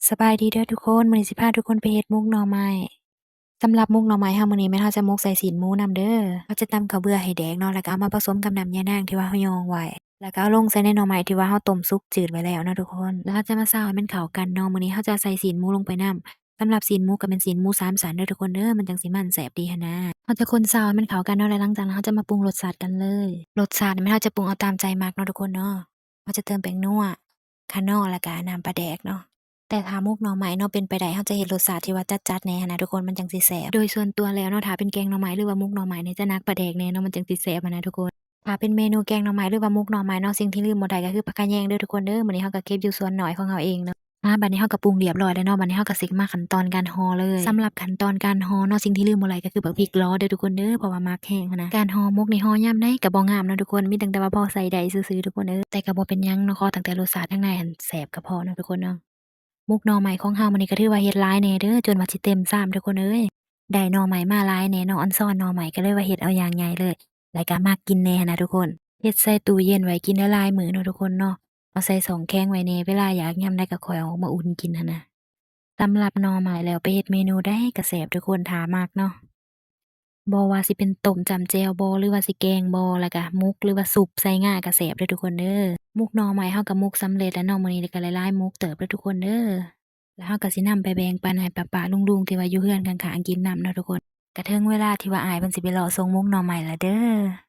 ສະບາຍດີເດີທຸກຄົນ, ມື້ນີ້ຊິພາທຸກຄົນໄປເຮັດໝົກໜໍ່ໄມ້. ສຳລັບໝົກໜໍ່ໄມ້ເຮົາມື້ນີ້ແມ່ນເຮົາຈະໝົກໃສ່ຊີ້ນໝູນຳເດີ. ເຮົາຈະຕຳເຂົ້າເບືອໃຫ້ແດກເນາະ, ແລ້ວກໍເອົາມາປະສົມກັບນ້ຳຍານາງທີ່ວ່າເຮົາຍອງໄວ້, ແລ້ວກໍເອົາລົງໃສ່ໃນໜໍ່ໄມ້ທີ່ວ່າເຮົາຕົ້ມສຸກຈືດໄວ້ແລ້ວເນາະທຸກຄົນ. ແລ້ວເຮົາຈະມາຊາວໃຫ້ມັນເຂົ້າກັນເນາະ. ມື້ນີ້ເຮົາຈະໃສ່ຊີ້ນໝູລົງໄປນຳ. ສຳລັບຊີ້ນໝູກໍແມ່ນຊີ້ນໝູສາມຊັ້ນເດີທຸກຄົນເດີ, ມັນຈັ່ງຊິມັນແຊບດີຫັ້ນນາ. ເຮົາຈະຄົນຊາວໃຫ້ມັນເຂົ້າກັນເນາະ, ແລ້ວຫຼັງຈາກນັ້ນເຮົາຈະມາປຸງລົດຊາດກັນເລີຍ. ລົດຊາດນີ້ແມ່ນເຮົາຈະປຸງເອົາຕາມໃຈມັກເນາະທຸກຄົນເນາະ. ເຮົາຈະເຕີມແປ້ງນົວ, ຂະໜໍ່ ແລ້ວກະນ້ຳປາແດກເນາະ. ແຕ່ຖ້າໝົກໜໍ່ໄມ້ເນາະ ເປັນໄປໄດ້ເຮົາຈະເຮັດລົດຊາດທີ່ວ່າຈັດໆແດ່ຫັ້ນນະທຸກຄົນ, ມັນຈັ່ງຊິແຊບ. ໂດຍສ່ວນຕົວແລ້ວເນາະ ຖ້າເປັນແກງໜໍ່ໄມ້ ຫຼືວ່າໝົກໜໍ່ໄມ້ນີ້ ຈະໜັກປາແດກແດ່ເນາະ, ມັນຈັ່ງຊິແຊບຫັ້ນນະທຸກຄົນ. ຖ້າເປັນເມນູແກງໜໍ່ໄມ້ ຫຼືວ່າໝົກໜໍ່ໄມ້ເນາະ, ສິ່ງທີ່ລືມບໍ່ໄດ້ກໍຄືຜັກຂະແຍງເດີທຸກຄົນເດີ. ມື້ນີ້ເຮົາກໍເກັບຢູ່ສວນນ້ອຍຂອງເຮົາເອງເນາະ. ມາ ບັດນີ້ເຮົາກໍປຸງລຽບຮ້ອຍແລ້ວເນາະ, ບັດນີ້ເຮົາກໍຊິມາຂັ້ນຕອນການຫໍ່ເລີຍ. ສຳລັບຂັ້ນຕອນການຫໍ່ເນາະ, ສິ່ງທີ່ລືມບໍ່ໄດ້ກໍຄືບັກພິກລໍເດີທຸກຄົນເດີ, ເພາະວ່າມັກແຮງຫັ້ນນະ. ການຫໍ່ໝົກນີ້ຫໍ່ຍາມໃດກໍບໍ່ງາມເນາະທຸກຄົນ, ມີຕັ້ງແຕ່ວ່າພໍໃສ່ໄດ້ຊື່ໆທຸກຄົນເອີຍ. ແຕ່ກໍບໍ່ເປັນຫຍັງເນາະ, ຂໍຕັ້ງແຕ່ລົດຊາດທາງໃນຫັ້ນແຊບກໍພໍເນາະທຸກຄົນເນາະ. ໝົກໜໍ່ໄມ້ຂອງເຮົາມື້ນີ້ກໍຖືວ່າເຮັດຫຼາຍແດ່ເດີ, ຈົນວ່າຊິເຕັມຊາມທຸກຄົນເອີຍ. ໄດ້ໜໍ່ໄມ້ມາຫຼາຍແດ່ເນາະ, ອັນຊອນໜໍ່ໄມ້ກໍເລີຍວ່າເຮັດເອົາຢ່າງໃຫຍ່ເລີຍ, ແລ້ວກໍມັກກິນແດ່ຫັ້ນນະທຸກຄົນ. ເຮັດໃສ່ຕູ້ເຢັນໄວ້ກິນໄດ້ຫຼາຍມື້ເນາະທຸກຄົນເນາະ. ເອົາໃສ່ຊ່ອງແຂງໄວ້ແດ່, ເວລາຢາກຍາມໃດກໍຄ່ອຍເອົາອອກມາອຸ່ນກິນຫັ້ນນະ. ສຳລັບໜໍ່ໄມ້ແລ້ວ ໄປເຮັດເມນູໃດກໍແຊບທຸກຄົນ, ຖ້າມັກເນາະ. ບໍ່ວ່າຊິເປັນຕົ້ມຈ້ຳແຈ່ວບໍ ຫຼືວ່າຊິແກງບໍ ແລ້ວກະໝົກ ຫຼືວ່າຊຸບໃສ່ງາກະແຊບເດີທຸກຄົນເດີ. ໝົກໜໍ່ໄມ້ເຮົາກະໝົກສຳເລັດແລ້ວເນາະມື້ນີ້, ແລ້ວກະຫຼາຍໆໝົກເຕີບເດີທຸກຄົນເດີ. ແລ້ວເຮົາກະຊິນຳໄປແບ່ງປັນໃຫ້ປ້າໆລຸງໆທີ່ວ່າຢູ່ເຮືອນຂ້າງໆກິນນຳເນາະທຸກຄົນ. ກະເຖິງເວລາທີ່ວ່າອ້າຍເພິ່ນຊິໄປເລາະສົ່ງໝົກໜໍ່ໄມ້ແລ້ວເດີ.